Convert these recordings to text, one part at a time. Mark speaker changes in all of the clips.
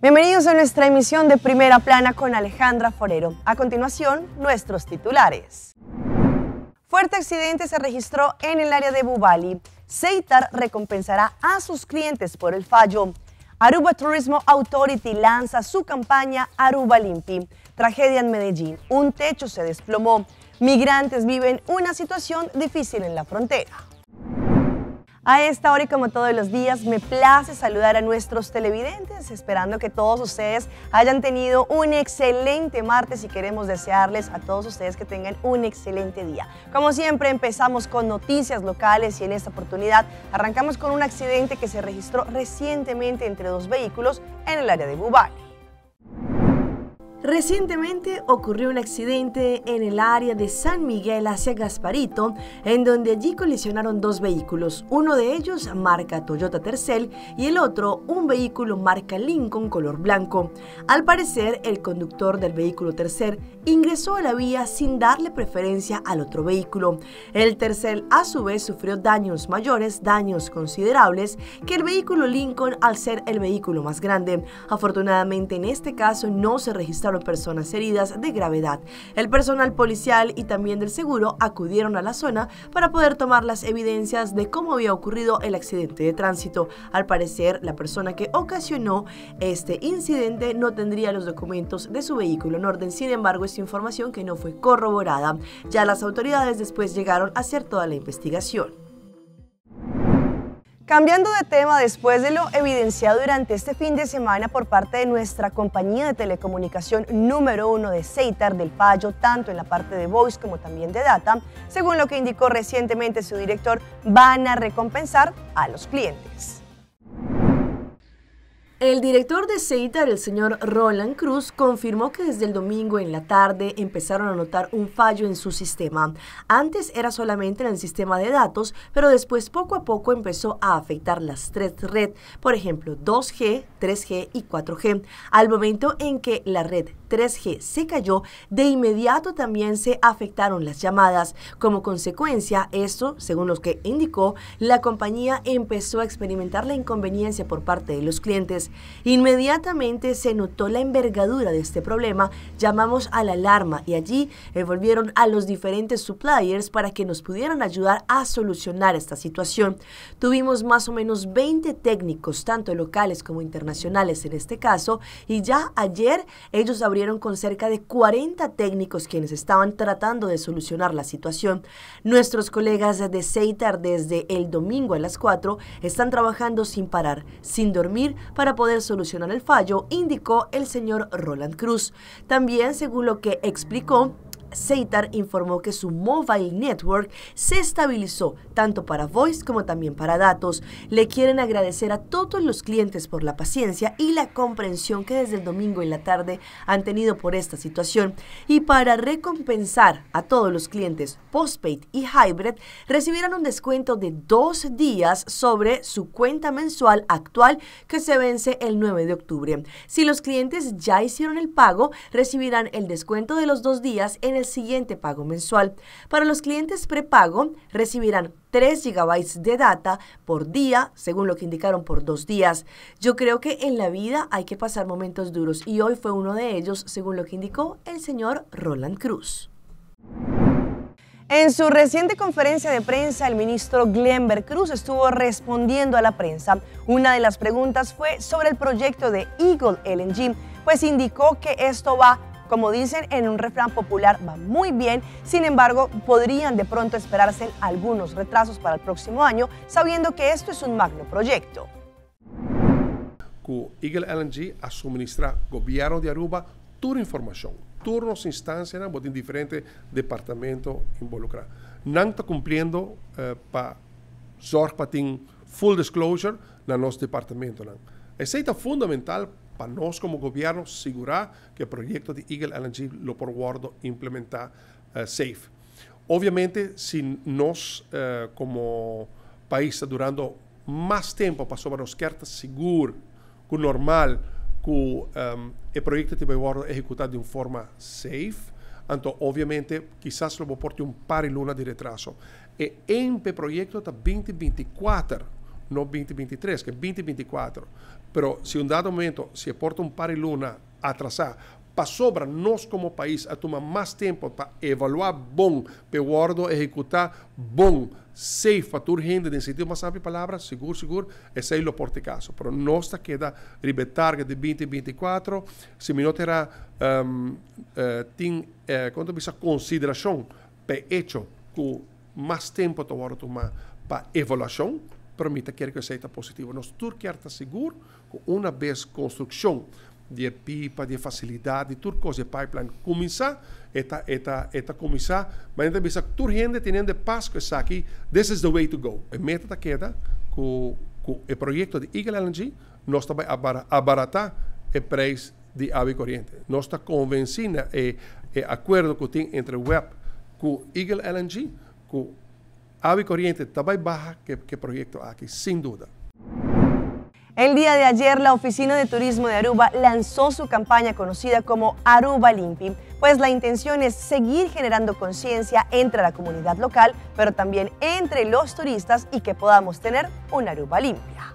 Speaker 1: Bienvenidos a nuestra emisión de Primera Plana con Alejandra Forero. A continuación, nuestros titulares. Fuerte accidente se registró en el área de Bubali. Seitar recompensará a sus clientes por el fallo. Aruba Tourism Authority lanza su campaña Aruba Limpi. Tragedia en Medellín. Un techo se desplomó. Migrantes viven una situación difícil en la frontera. A esta hora y como todos los días me place saludar a nuestros televidentes, esperando que todos ustedes hayan tenido un excelente martes y queremos desearles a todos ustedes que tengan un excelente día. Como siempre empezamos con noticias locales y en esta oportunidad arrancamos con un accidente que se registró recientemente entre dos vehículos en el área de Bubali. Recientemente ocurrió un accidente en el área de San Miguel hacia Gasparito, en donde allí colisionaron dos vehículos, uno de ellos marca Toyota Tercel y el otro un vehículo marca Lincoln color blanco. Al parecer, el conductor del vehículo Tercel ingresó a la vía sin darle preferencia al otro vehículo. El Tercel a su vez sufrió daños mayores, daños considerables, que el vehículo Lincoln al ser el vehículo más grande. Afortunadamente en este caso no se registraron personas heridas de gravedad. El personal policial y también del seguro acudieron a la zona para poder tomar las evidencias de cómo había ocurrido el accidente de tránsito. Al parecer, la persona que ocasionó este incidente no tendría los documentos de su vehículo en orden. Sin embargo, es información que no fue corroborada. Ya las autoridades después llegaron a hacer toda la investigación. Cambiando de tema, después de lo evidenciado durante este fin de semana por parte de nuestra compañía de telecomunicación número 1 de Seitar del fallo tanto en la parte de voice como también de data, según lo que indicó recientemente su director, van a recompensar a los clientes. El director de Seitar, el señor Roland Cruz, confirmó que desde el domingo en la tarde empezaron a notar un fallo en su sistema. Antes era solamente en el sistema de datos, pero después poco a poco empezó a afectar las tres redes, por ejemplo 2G, 3G y 4G. Al momento en que la red 3G se cayó, de inmediato también se afectaron las llamadas. Como consecuencia, esto, según lo que indicó, la compañía empezó a experimentar la inconveniencia por parte de los clientes. Inmediatamente se notó la envergadura de este problema, llamamos a la alarma y allí envolvieron a los diferentes suppliers para que nos pudieran ayudar a solucionar esta situación. Tuvimos más o menos 20 técnicos, tanto locales como internacionales en este caso, y ya ayer ellos abrieron con cerca de 40 técnicos quienes estaban tratando de solucionar la situación. Nuestros colegas de Seitar desde el domingo a las 4 están trabajando sin parar, sin dormir, para poder solucionar el fallo, indicó el señor Roland Cruz. También, según lo que explicó, Seitar informó que su mobile network se estabilizó tanto para voice como también para datos. Le quieren agradecer a todos los clientes por la paciencia y la comprensión que desde el domingo en la tarde han tenido por esta situación. Y para recompensar a todos los clientes postpaid y hybrid, recibirán un descuento de 2 días sobre su cuenta mensual actual que se vence el 9 de octubre. Si los clientes ya hicieron el pago, recibirán el descuento de los 2 días en el siguiente pago mensual. Para los clientes prepago, recibirán 3 gigabytes de data por día, según lo que indicaron, por 2 días. Yo creo que en la vida hay que pasar momentos duros y hoy fue uno de ellos, según lo que indicó el señor Roland Cruz. En su reciente conferencia de prensa, el ministro Glenber Cruz estuvo respondiendo a la prensa. Una de las preguntas fue sobre el proyecto de Eagle LNG, pues indicó que esto va, como dicen en un refrán popular, va muy bien. Sin embargo, podrían de pronto esperarse algunos retrasos para el próximo año, sabiendo que esto es un magno proyecto.
Speaker 2: Que Eagle LNG a suministrar gobierno de Aruba toda información, turnos, instancias, en diferentes departamentos involucrados. No está cumpliendo para zorg pa tin full disclosure na nos departamento. Esey ta fundamental pa nos como gobierno asegura cu e proyecto di Eagle LNG lo por wordo implementa safe. Obviamente, si nos como pais ta durando mas tempo pa sobre nos kier ta sigur, cu normal, cu e proyecto ta wordo ehecuta di un forma safe, anto obviamente kisas lo por tin un par di luna di retraso. E proyecto ta 2024. No 2023, cu 2024. Pero si un dado momento, si e por ta un par di luna atrasa, pasobra nos como pais a tuma mas tempo pa evalua bon, pa wordo ehecuta bon, safe pa tur hende, den sentido mas amplio palabra, sigur, sigur, esey lo por ta e caso. Pero nos ta keda riba e target di 2024, si mi no ta tin, con ta bisa, consideracion pa hecho cu mas tempo ta wordo tuma pa evaluacion, pero mi ta kere cu esey ta positivo. Nos tur kier ta sigur cu un bes construccion di pipa, di facilidad, di tur cos, di pipeline, cuminsa, e ta cuminsa, mas ainda bisa tur hende teniendo pas cu esaki, this is the way to go. E meta ta keda cu e proyecto di Eagle LNG, nos ta bay abarata e prijs di awa y coriente. Nos ta convenci e acuerdo cu tin entre WEB cu Eagle LNG, cu awa y coriente ta bay baha cu e proyecto aki, sin duda.
Speaker 1: El día de ayer, la Oficina de Turismo de Aruba lanzó su campaña conocida como Aruba Limpi, pues la intención es seguir generando conciencia entre la comunidad local, pero también entre los turistas y que podamos tener una Aruba limpia.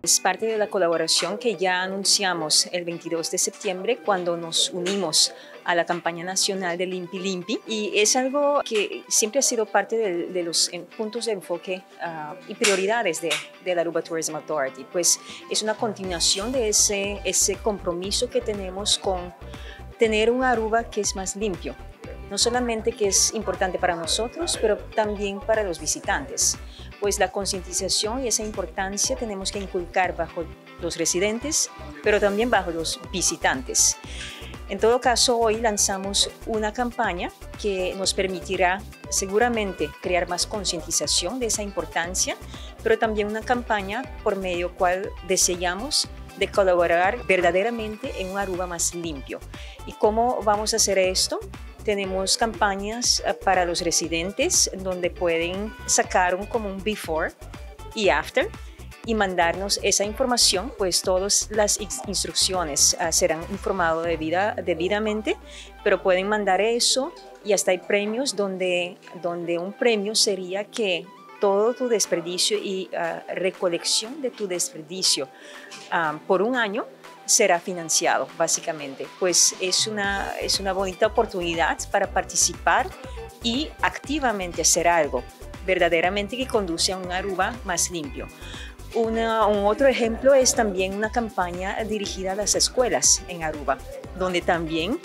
Speaker 3: Es parte de la colaboración que ya anunciamos el 22 de septiembre cuando nos unimos a la campaña nacional de Limpi Limpi y es algo que siempre ha sido parte de los puntos de enfoque y prioridades de la Aruba Tourism Authority. Pues es una continuación de ese compromiso que tenemos con tener un Aruba que es más limpio. No solamente que es importante para nosotros, pero también para los visitantes. Pues la concientización y esa importancia tenemos que inculcar bajo los residentes, pero también bajo los visitantes. En todo caso, hoy lanzamos una campaña que nos permitirá seguramente crear más concientización de esa importancia, pero también una campaña por medio cual deseamos de colaborar verdaderamente en un Aruba más limpio. ¿Y cómo vamos a hacer esto? Tenemos campañas para los residentes donde pueden sacar un como un before y after y mandarnos esa información, pues todas las instrucciones serán informadas debidamente, pero pueden mandar eso y hasta hay premios donde un premio sería que todo tu desperdicio y recolección de tu desperdicio por un año será financiado, básicamente. Pues es una bonita oportunidad para participar y activamente hacer algo verdaderamente que conduce a un Aruba más limpio. Un otro ejemplo es también una campaña dirigida a las escuelas en Aruba, donde también,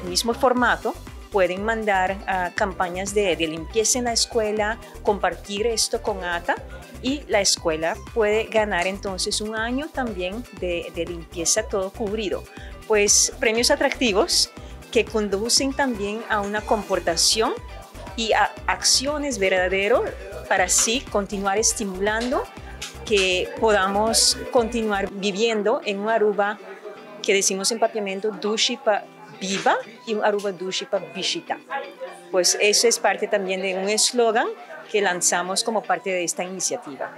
Speaker 3: mismo formato, pueden mandar campañas de limpieza en la escuela, compartir esto con ATA y la escuela puede ganar entonces un año también de limpieza todo cubrido. Pues premios atractivos que conducen también a una comportación y a acciones verdaderas para así continuar estimulando que podamos continuar viviendo en un Aruba que decimos en papiamento dushi pa biba y un Aruba dushi pa bishita. Pues eso es parte también de un eslogan que lanzamos como parte de esta iniciativa.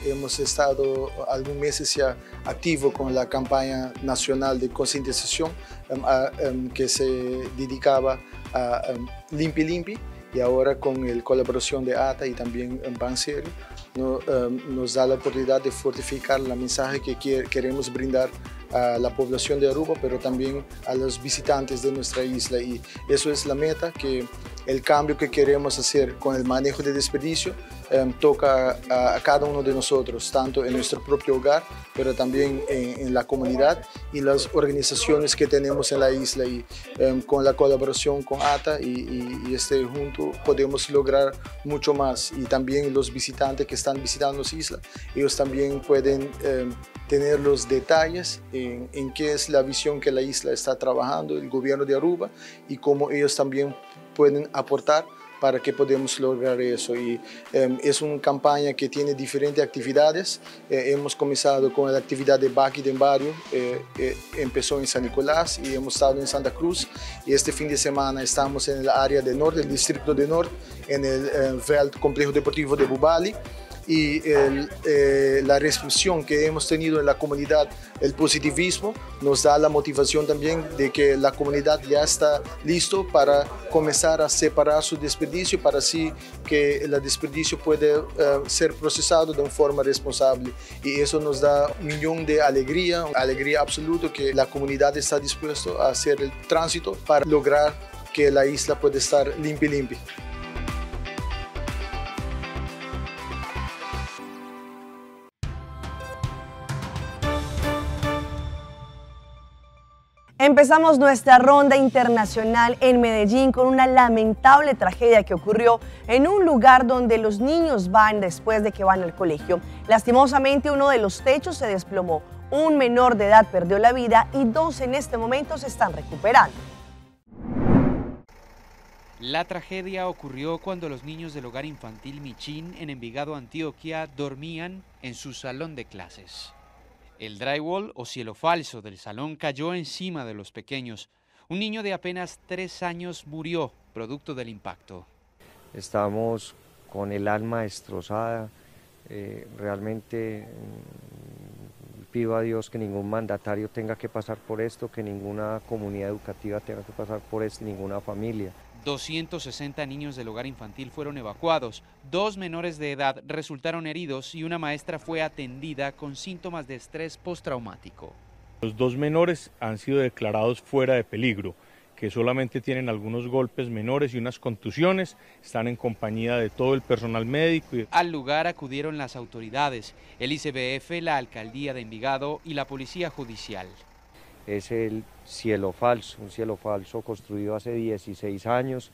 Speaker 4: Hemos estado algunos meses ya activo con la campaña nacional de concientización que se dedicaba a Limpi Limpi y ahora con la colaboración de ATA y también en Ban Serio no, nos da la oportunidad de fortificar la mensaje que queremos brindar a la población de Aruba, pero también a los visitantes de nuestra isla. Y eso es la meta, que el cambio que queremos hacer con el manejo de desperdicio toca a cada uno de nosotros, tanto en nuestro propio hogar, pero también en la comunidad y las organizaciones que tenemos en la isla. Y con la colaboración con ATA y junto podemos lograr mucho más. Y también los visitantes que están visitando la isla, ellos también pueden tener los detalles en qué es la visión que la isla está trabajando, el gobierno de Aruba, y cómo ellos también pueden aportar para que podamos lograr eso. Y es una campaña que tiene diferentes actividades. Hemos comenzado con la actividad de Baki den Bario, empezó en San Nicolás y hemos estado en Santa Cruz. Y este fin de semana estamos en el área de norte, el distrito de norte, en el Veld Complejo Deportivo de Bubali. Y la recepción que hemos tenido en la comunidad, el positivismo, nos da la motivación también de que la comunidad ya está listo para comenzar a separar su desperdicio, para así que el desperdicio puede ser procesado de una forma responsable. Y eso nos da un millón de alegría, alegría absoluta que la comunidad está dispuesta a hacer el tránsito para lograr que la isla pueda estar limpia y limpia.
Speaker 1: Empezamos nuestra ronda internacional en Medellín con una lamentable tragedia que ocurrió en un lugar donde los niños van después de que van al colegio. Lastimosamente, uno de los techos se desplomó. Un menor de edad perdió la vida y dos en este momento se están recuperando.
Speaker 5: La tragedia ocurrió cuando los niños del hogar infantil Michín en Envigado, Antioquia, dormían en su salón de clases. El drywall o cielo falso del salón cayó encima de los pequeños. Un niño de apenas 3 años murió producto del impacto.
Speaker 6: Estamos con el alma destrozada. Realmente pido a Dios que ningún mandatario tenga que pasar por esto, que ninguna comunidad educativa tenga que pasar por esto, ninguna familia.
Speaker 5: 260 niños del hogar infantil fueron evacuados, 2 menores de edad resultaron heridos y una maestra fue atendida con síntomas de estrés postraumático.
Speaker 7: Los 2 menores han sido declarados fuera de peligro, que solamente tienen algunos golpes menores y unas contusiones, están en compañía de todo el personal médico.
Speaker 5: Al lugar acudieron las autoridades, el ICBF, la Alcaldía de Envigado y la Policía Judicial.
Speaker 6: Es el cielo falso, un cielo falso construido hace 16 años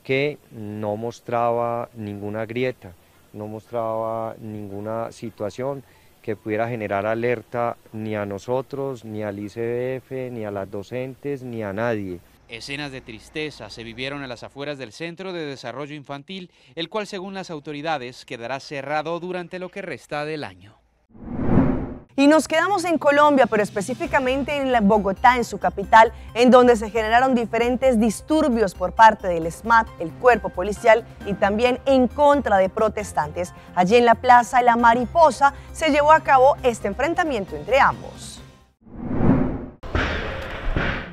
Speaker 6: que no mostraba ninguna grieta, no mostraba ninguna situación que pudiera generar alerta ni a nosotros, ni al ICBF, ni a las docentes, ni a nadie.
Speaker 5: Escenas de tristeza se vivieron a las afueras del Centro de Desarrollo Infantil, el cual, según las autoridades, quedará cerrado durante lo que resta del año.
Speaker 1: Y nos quedamos en Colombia, pero específicamente en Bogotá, en su capital, en donde se generaron diferentes disturbios por parte del ESMAD, el cuerpo policial, y también en contra de protestantes. Allí en la Plaza La Mariposa se llevó a cabo este enfrentamiento entre ambos.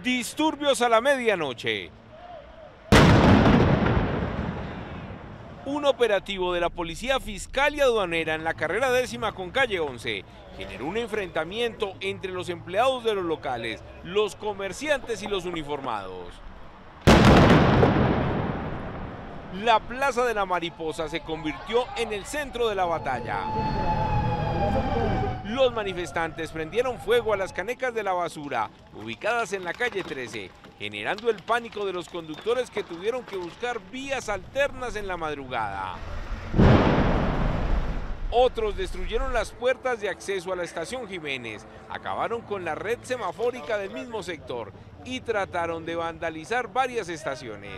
Speaker 8: Disturbios a la medianoche. Un operativo de la Policía Fiscal y Aduanera en la carrera 10ª con calle 11 generó un enfrentamiento entre los empleados de los locales, los comerciantes y los uniformados. La Plaza de la Mariposa se convirtió en el centro de la batalla. Los manifestantes prendieron fuego a las canecas de la basura, ubicadas en la calle 13, generando el pánico de los conductores que tuvieron que buscar vías alternas en la madrugada. Otros destruyeron las puertas de acceso a la estación Jiménez, acabaron con la red semafórica del mismo sector y trataron de vandalizar varias estaciones.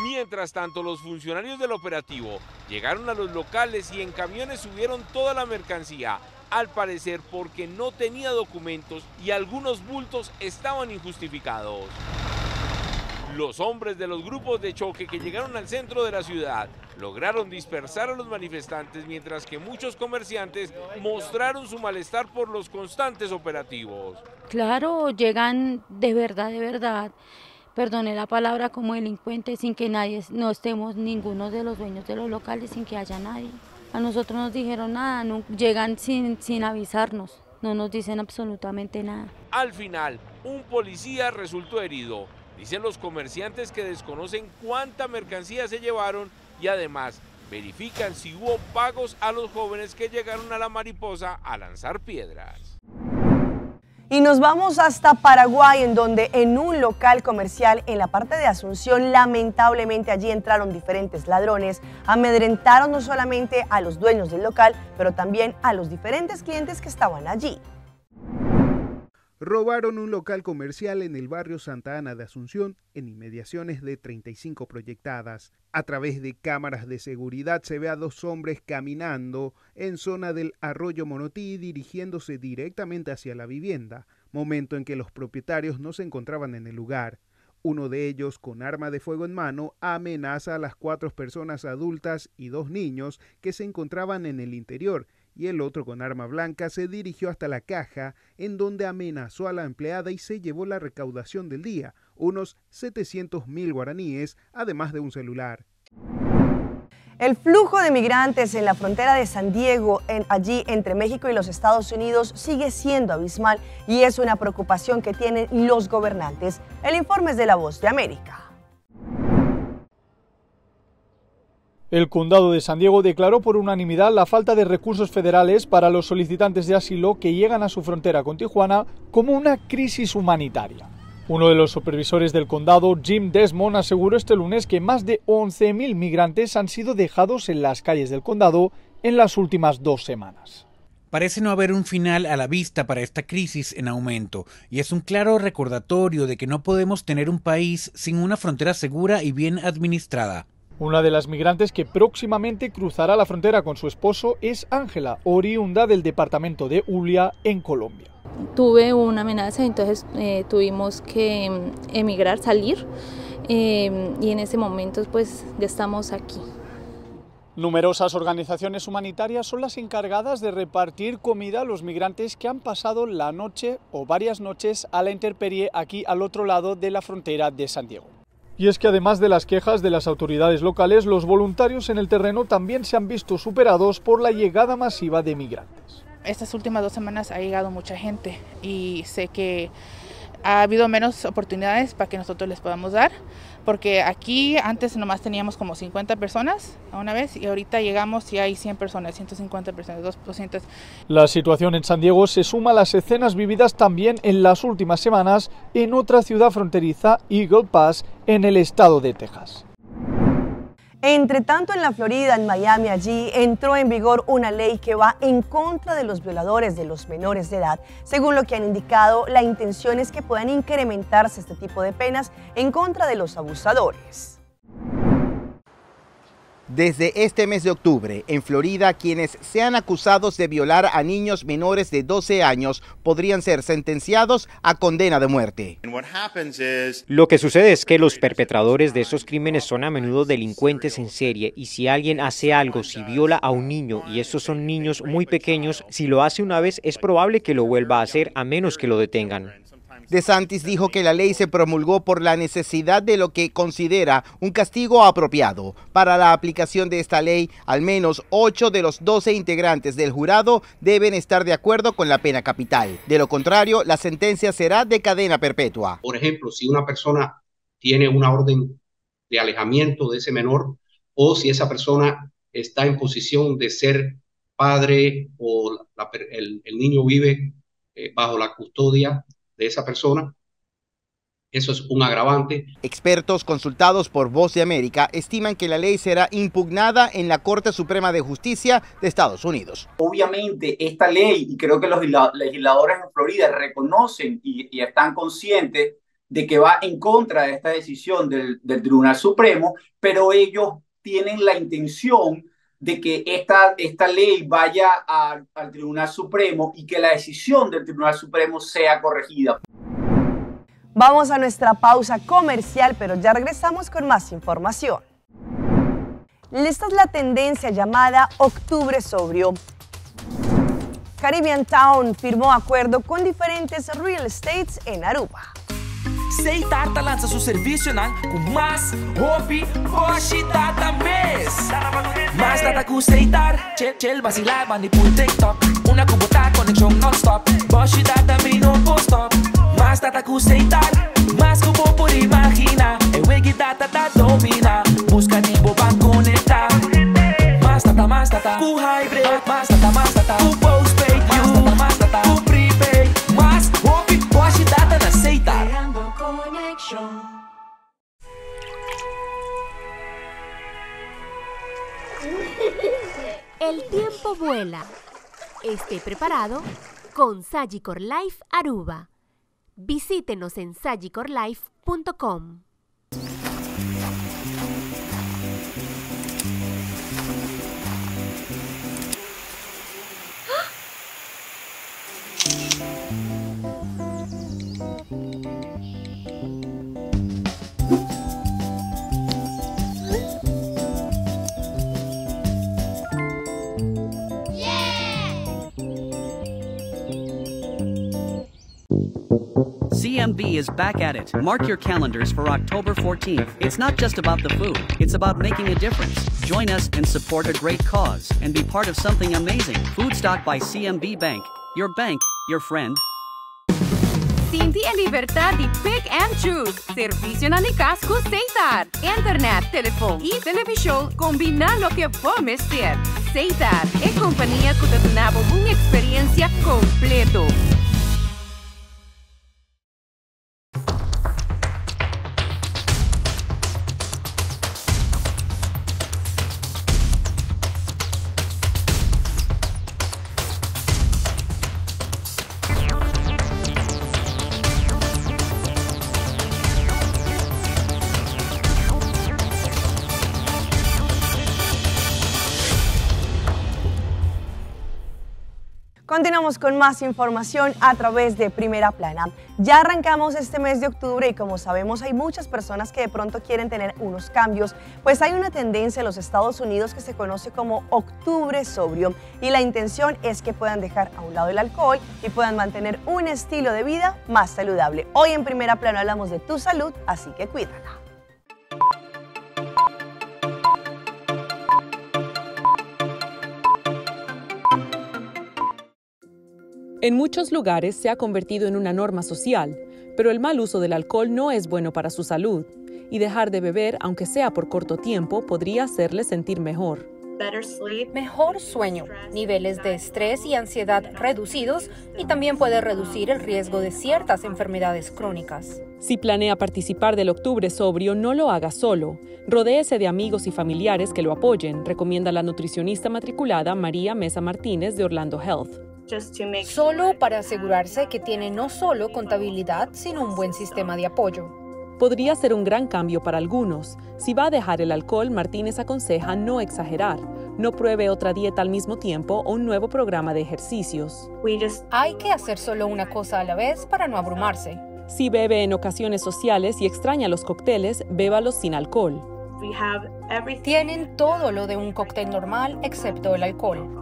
Speaker 8: Mientras tanto, los funcionarios del operativo llegaron a los locales y en camiones subieron toda la mercancía, al parecer porque no tenía documentos y algunos bultos estaban injustificados. Los hombres de los grupos de choque que llegaron al centro de la ciudad lograron dispersar a los manifestantes, mientras que muchos comerciantes mostraron su malestar por los constantes operativos.
Speaker 9: Claro, llegan de verdad, de verdad, perdone la palabra, como delincuentes, sin que nadie, no estemos ninguno de los dueños de los locales, sin que haya nadie. A nosotros nos dijeron nada, no, llegan sin avisarnos, no nos dicen absolutamente nada.
Speaker 8: Al final, un policía resultó herido. Dicen los comerciantes que desconocen cuánta mercancía se llevaron y además verifican si hubo pagos a los jóvenes que llegaron a la Mariposa a lanzar piedras.
Speaker 1: Y nos vamos hasta Paraguay, en donde en un local comercial en la parte de Asunción, lamentablemente allí entraron diferentes ladrones, amedrentaron no solamente a los dueños del local, pero también a los diferentes clientes que estaban allí.
Speaker 10: Robaron un local comercial en el barrio Santa Ana de Asunción, en inmediaciones de 35 proyectadas. A través de cámaras de seguridad se ve a dos hombres caminando en zona del arroyo Monotí, dirigiéndose directamente hacia la vivienda, momento en que los propietarios no se encontraban en el lugar. Uno de ellos, con arma de fuego en mano, amenaza a las cuatro personas adultas y dos niños que se encontraban en el interior, y el otro con arma blanca se dirigió hasta la caja, en donde amenazó a la empleada y se llevó la recaudación del día, unos 700.000 guaraníes, además de un celular.
Speaker 1: El flujo de migrantes en la frontera de San Diego, allí entre México y los Estados Unidos, sigue siendo abismal y es una preocupación que tienen los gobernantes. El informe es de La Voz de América.
Speaker 11: El condado de San Diego declaró por unanimidad la falta de recursos federales para los solicitantes de asilo que llegan a su frontera con Tijuana como una crisis humanitaria. Uno de los supervisores del condado, Jim Desmond, aseguró este lunes que más de 11.000 migrantes han sido dejados en las calles del condado en las últimas 2 semanas.
Speaker 12: Parece no haber un final a la vista para esta crisis en aumento, y es un claro recordatorio de que no podemos tener un país sin una frontera segura y bien administrada.
Speaker 11: Una de las migrantes que próximamente cruzará la frontera con su esposo es Ángela, oriunda del departamento de Huila, en Colombia.
Speaker 13: Tuve una amenaza, entonces tuvimos que emigrar, salir, y en ese momento pues ya estamos aquí.
Speaker 11: Numerosas organizaciones humanitarias son las encargadas de repartir comida a los migrantes que han pasado la noche o varias noches a la intemperie aquí al otro lado de la frontera de San Diego. Y es que además de las quejas de las autoridades locales, los voluntarios en el terreno también se han visto superados por la llegada masiva de migrantes.
Speaker 14: Estas últimas 2 semanas ha llegado mucha gente y sé que ha habido menos oportunidades para que nosotros les podamos dar, porque aquí antes nomás teníamos como 50 personas a una vez y ahorita llegamos y hay 100 personas, 150 personas, 200.
Speaker 11: La situación en San Diego se suma a las escenas vividas también en las últimas semanas en otra ciudad fronteriza, Eagle Pass, en el estado de Texas.
Speaker 1: Entre tanto, en la Florida, en Miami, allí entró en vigor una ley que va en contra de los violadores de los menores de edad. Según lo que han indicado, la intención es que puedan incrementarse este tipo de penas en contra de los abusadores.
Speaker 15: Desde este mes de octubre, en Florida, quienes sean acusados de violar a niños menores de 12 años podrían ser sentenciados a condena de muerte.
Speaker 5: Lo que sucede es que los perpetradores de esos crímenes son a menudo delincuentes en serie, y si alguien hace algo, si viola a un niño, y estos son niños muy pequeños, si lo hace una vez es probable que lo vuelva a hacer a menos que lo detengan.
Speaker 15: DeSantis dijo que la ley se promulgó por la necesidad de lo que considera un castigo apropiado. Para la aplicación de esta ley, al menos 8 de los 12 integrantes del jurado deben estar de acuerdo con la pena capital. De lo contrario, la sentencia será de cadena perpetua.
Speaker 16: Por ejemplo, si una persona tiene una orden de alejamiento de ese menor, o si esa persona está en posición de ser padre o el niño vive bajo la custodia de esa persona, eso es un agravante.
Speaker 15: Expertos consultados por Voz de América estiman que la ley será impugnada en la Corte Suprema de Justicia de Estados Unidos.
Speaker 17: Obviamente esta ley, y creo que los legisladores en Florida reconocen y están conscientes de que va en contra de esta decisión del Tribunal Supremo, pero ellos tienen la intención de que esta ley vaya al Tribunal Supremo y que la decisión del Tribunal Supremo sea corregida.
Speaker 1: Vamos a nuestra pausa comercial, pero ya regresamos con más información. Esta es la tendencia llamada Octubre Sobrio. Caribbean Town firmó acuerdo con diferentes real estates en Aruba.
Speaker 18: Setar ta lansa su servicionan cu mas hopi boshi data mes. Mas data cu Setar, chill, chill, vacila, manipul TikTok. Una cu bo ta conexion non-stop. Boshi data mi no por stop. Mas data cu Setar, mas cu bo por imagina. E wegi data ta domina. Busca di bo ban conecta. Mas data, mas data, cu hybrid. Mas data, mas data, cu postpaid. Mas data, mas data, cu prepaid. Mas hopi boshi data na Setar.
Speaker 19: El tiempo vuela. Esté preparado con Sagicor Life Aruba. Visítenos en sagicorlife punto com.
Speaker 20: CMB is back at it. Mark your calendars for October 14th. It's not just about the food, it's about making a difference. Join us and support a great cause and be part of something amazing. Foodstock by CMB Bank. Your bank, your friend.
Speaker 21: Sinti e libertad di pick and choose. Servicionan di cas cu Setar. Internet, telefon y television combina loke bo mester. Setar, e compania cu ta duna bo un experiencia completo.
Speaker 1: Continuamos con más información a través de Primera Plana. Ya arrancamos este mes de octubre y como sabemos hay muchas personas que de pronto quieren tener unos cambios, pues hay una tendencia en los Estados Unidos que se conoce como Octubre Sobrio y la intención es que puedan dejar a un lado el alcohol y puedan mantener un estilo de vida más saludable. Hoy en Primera Plana hablamos de tu salud, así que cuídala.
Speaker 22: En muchos lugares se ha convertido en una norma social, pero el mal uso del alcohol no es bueno para su salud, y dejar de beber, aunque sea por corto tiempo, podría hacerle sentir mejor.
Speaker 23: Mejor sueño, niveles de estrés y ansiedad reducidos y también puede reducir el riesgo de ciertas enfermedades crónicas.
Speaker 22: Si planea participar del Octubre Sobrio, no lo haga solo. Rodéese de amigos y familiares que lo apoyen, recomienda la nutricionista matriculada María Mesa Martínez de Orlando Health.
Speaker 23: Solo para asegurarse que tiene no solo contabilidad, sino un buen sistema de apoyo.
Speaker 22: Podría ser un gran cambio para algunos. Si va a dejar el alcohol, Martínez aconseja no exagerar. No pruebe otra dieta al mismo tiempo o un nuevo programa de ejercicios.
Speaker 23: Hay que hacer solo una cosa a la vez para no abrumarse.
Speaker 22: Si bebe en ocasiones sociales y extraña los cócteles, bébalos sin alcohol.
Speaker 23: Tienen todo lo de un cóctel normal excepto el alcohol.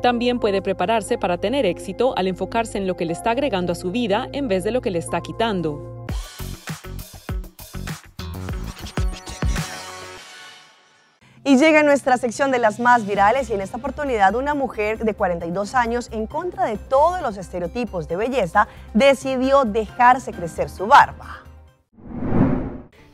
Speaker 22: También puede prepararse para tener éxito al enfocarse en lo que le está agregando a su vida en vez de lo que le está quitando.
Speaker 1: Y llega nuestra sección de las más virales y en esta oportunidad una mujer de 42 años en contra de todos los estereotipos de belleza decidió dejarse crecer su barba.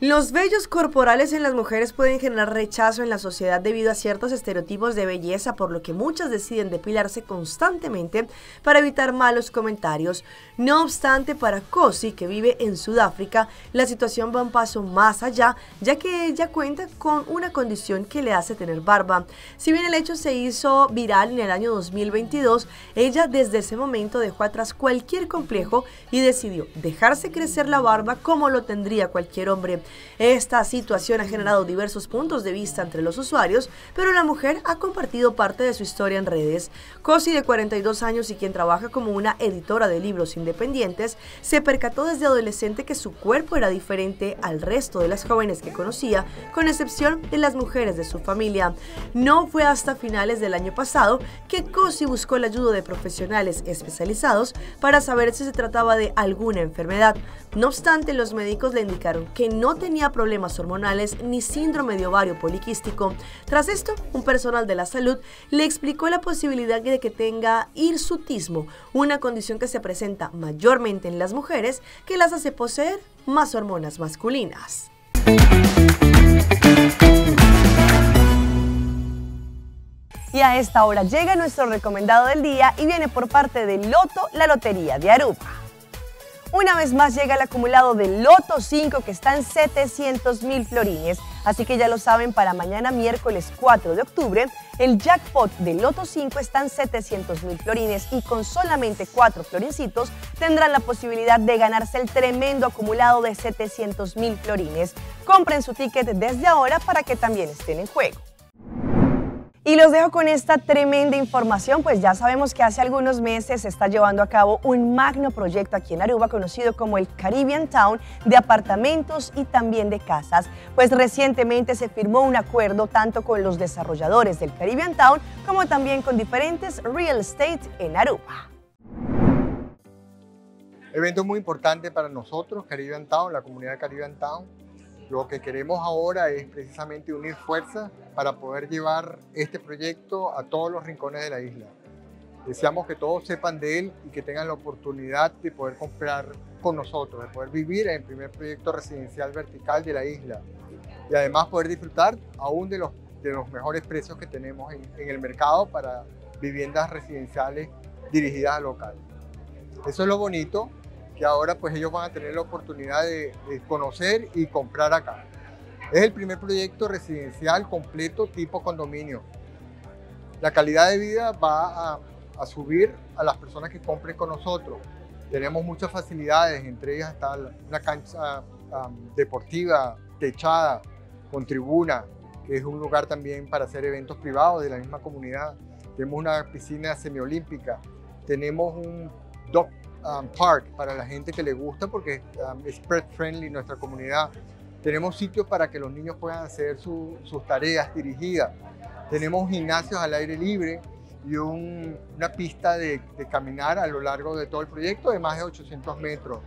Speaker 1: Los vellos corporales en las mujeres pueden generar rechazo en la sociedad debido a ciertos estereotipos de belleza, por lo que muchas deciden depilarse constantemente para evitar malos comentarios. No obstante, para Kosi, que vive en Sudáfrica, la situación va un paso más allá, ya que ella cuenta con una condición que le hace tener barba. Si bien el hecho se hizo viral en el año 2022, ella desde ese momento dejó atrás cualquier complejo y decidió dejarse crecer la barba como lo tendría cualquier hombre. Esta situación ha generado diversos puntos de vista entre los usuarios, pero la mujer ha compartido parte de su historia en redes. Kosi, de 42 años y quien trabaja como una editora de libros independientes, se percató desde adolescente que su cuerpo era diferente al resto de las jóvenes que conocía, con excepción de las mujeres de su familia. No fue hasta finales del año pasado que Kosi buscó la ayuda de profesionales especializados para saber si se trataba de alguna enfermedad. No obstante, los médicos le indicaron que no tenía problemas hormonales ni síndrome de ovario poliquístico. Tras esto, un personal de la salud le explicó la posibilidad de que tenga hirsutismo, una condición que se presenta mayormente en las mujeres, que las hace poseer más hormonas masculinas. Y a esta hora llega nuestro recomendado del día y viene por parte de Lotto, la Lotería de Aruba. Una vez más llega el acumulado de Lotto 5 que está en 700.000 florines. Así que ya lo saben, para mañana miércoles 4 de octubre, el jackpot de Lotto 5 está en 700.000 florines y con solamente 4 florincitos tendrán la posibilidad de ganarse el tremendo acumulado de 700.000 florines. Compren su ticket desde ahora para que también estén en juego. Y los dejo con esta tremenda información, pues ya sabemos que hace algunos meses se está llevando a cabo un magno proyecto aquí en Aruba conocido como el Caribbean Town de apartamentos y también de casas. Pues recientemente se firmó un acuerdo tanto con los desarrolladores del Caribbean Town como también con diferentes real estate en Aruba.
Speaker 2: Evento muy importante para nosotros, Caribbean Town, la comunidad de Caribbean Town. Lo que queremos ahora es precisamente unir fuerzas para poder llevar este proyecto a todos los rincones de la isla. Deseamos que todos sepan de él y que tengan la oportunidad de poder comprar con nosotros, de poder vivir en el primer proyecto residencial vertical de la isla y además poder disfrutar aún de los mejores precios que tenemos en el mercado para viviendas residenciales dirigidas al local. Eso es lo bonito, que ahora pues ellos van a tener la oportunidad de conocer y comprar acá. Es el primer proyecto residencial completo tipo condominio. La calidad de vida va a subir a las personas que compren con nosotros. Tenemos muchas facilidades, entre ellas está una cancha deportiva techada con tribuna, que es un lugar también para hacer eventos privados de la misma comunidad. Tenemos una piscina semiolímpica, tenemos un dog park para la gente que le gusta porque es pet friendly nuestra comunidad. Tenemos sitios para que los niños puedan hacer sus tareas dirigidas. Tenemos gimnasios al aire libre y una pista de caminar a lo largo de todo el proyecto de más de 800 metros.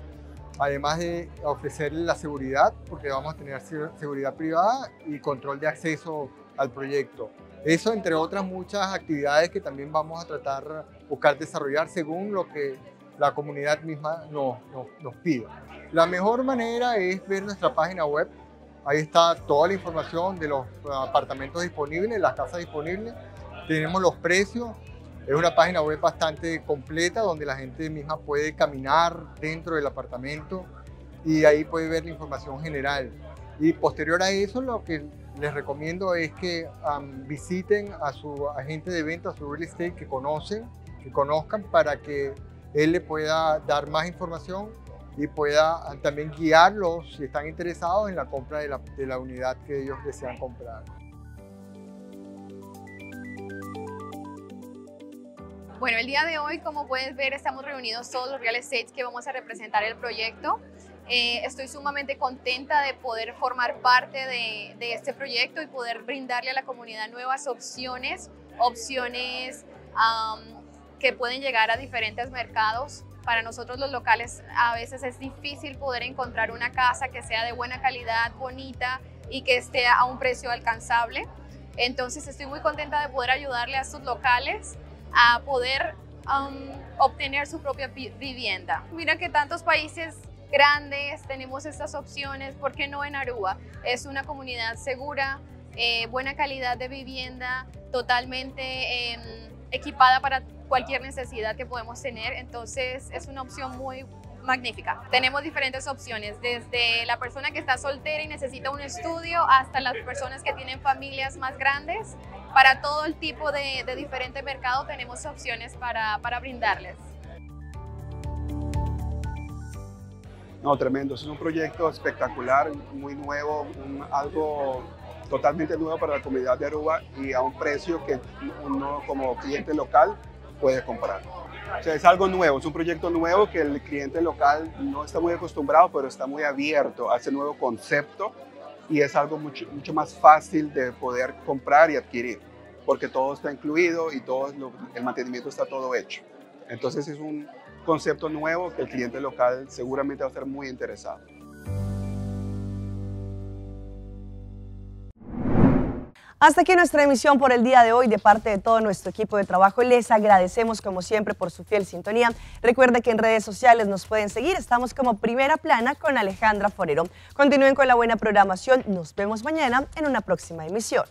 Speaker 2: Además de ofrecerle la seguridad, porque vamos a tener seguridad privada y control de acceso al proyecto. Eso, entre otras muchas actividades que también vamos a tratar, buscar desarrollar según lo que la comunidad misma nos pida. La mejor manera es ver nuestra página web. Ahí está toda la información de los apartamentos disponibles, las casas disponibles. Tenemos los precios. Es una página web bastante completa donde la gente misma puede caminar dentro del apartamento y ahí puede ver la información general. Y posterior a eso, lo que les recomiendo es que visiten a su agente de venta, a su real estate que conocen, que conozcan, para que él le pueda dar más información y pueda también guiarlos si están interesados en la compra de la unidad que ellos desean comprar.
Speaker 3: Bueno, el día de hoy, como puedes ver, estamos reunidos todos los real estates que vamos a representar el proyecto. Estoy sumamente contenta de poder formar parte de este proyecto y poder brindarle a la comunidad nuevas opciones, que pueden llegar a diferentes mercados. Para nosotros los locales a veces es difícil poder encontrar una casa que sea de buena calidad, bonita y que esté a un precio alcanzable. Entonces estoy muy contenta de poder ayudarle a estos locales a poder obtener su propia vivienda. Mira que tantos países grandes tenemos estas opciones, ¿por qué no en Aruba? Es una comunidad segura, buena calidad de vivienda, totalmente equipada para cualquier necesidad que podemos tener, entonces es una opción muy magnífica. Tenemos diferentes opciones, desde la persona que está soltera y necesita un estudio hasta las personas que tienen familias más grandes. Para todo el tipo de diferente mercado tenemos opciones para brindarles.
Speaker 4: No, tremendo. Es un proyecto espectacular, muy nuevo, algo totalmente nuevo para la comunidad de Aruba y a un precio que uno como cliente local puede comprar. O sea, es algo nuevo, es un proyecto nuevo que el cliente local no está muy acostumbrado, pero está muy abierto a ese nuevo concepto y es algo mucho, mucho más fácil de poder comprar y adquirir, porque todo está incluido y todo el mantenimiento está todo hecho. Entonces es un concepto nuevo que el cliente local seguramente va a estar muy interesado.
Speaker 1: Hasta aquí nuestra emisión por el día de hoy. De parte de todo nuestro equipo de trabajo, les agradecemos como siempre por su fiel sintonía. Recuerda que en redes sociales nos pueden seguir. Estamos como Primera Plana con Alejandra Forero. Continúen con la buena programación. Nos vemos mañana en una próxima emisión.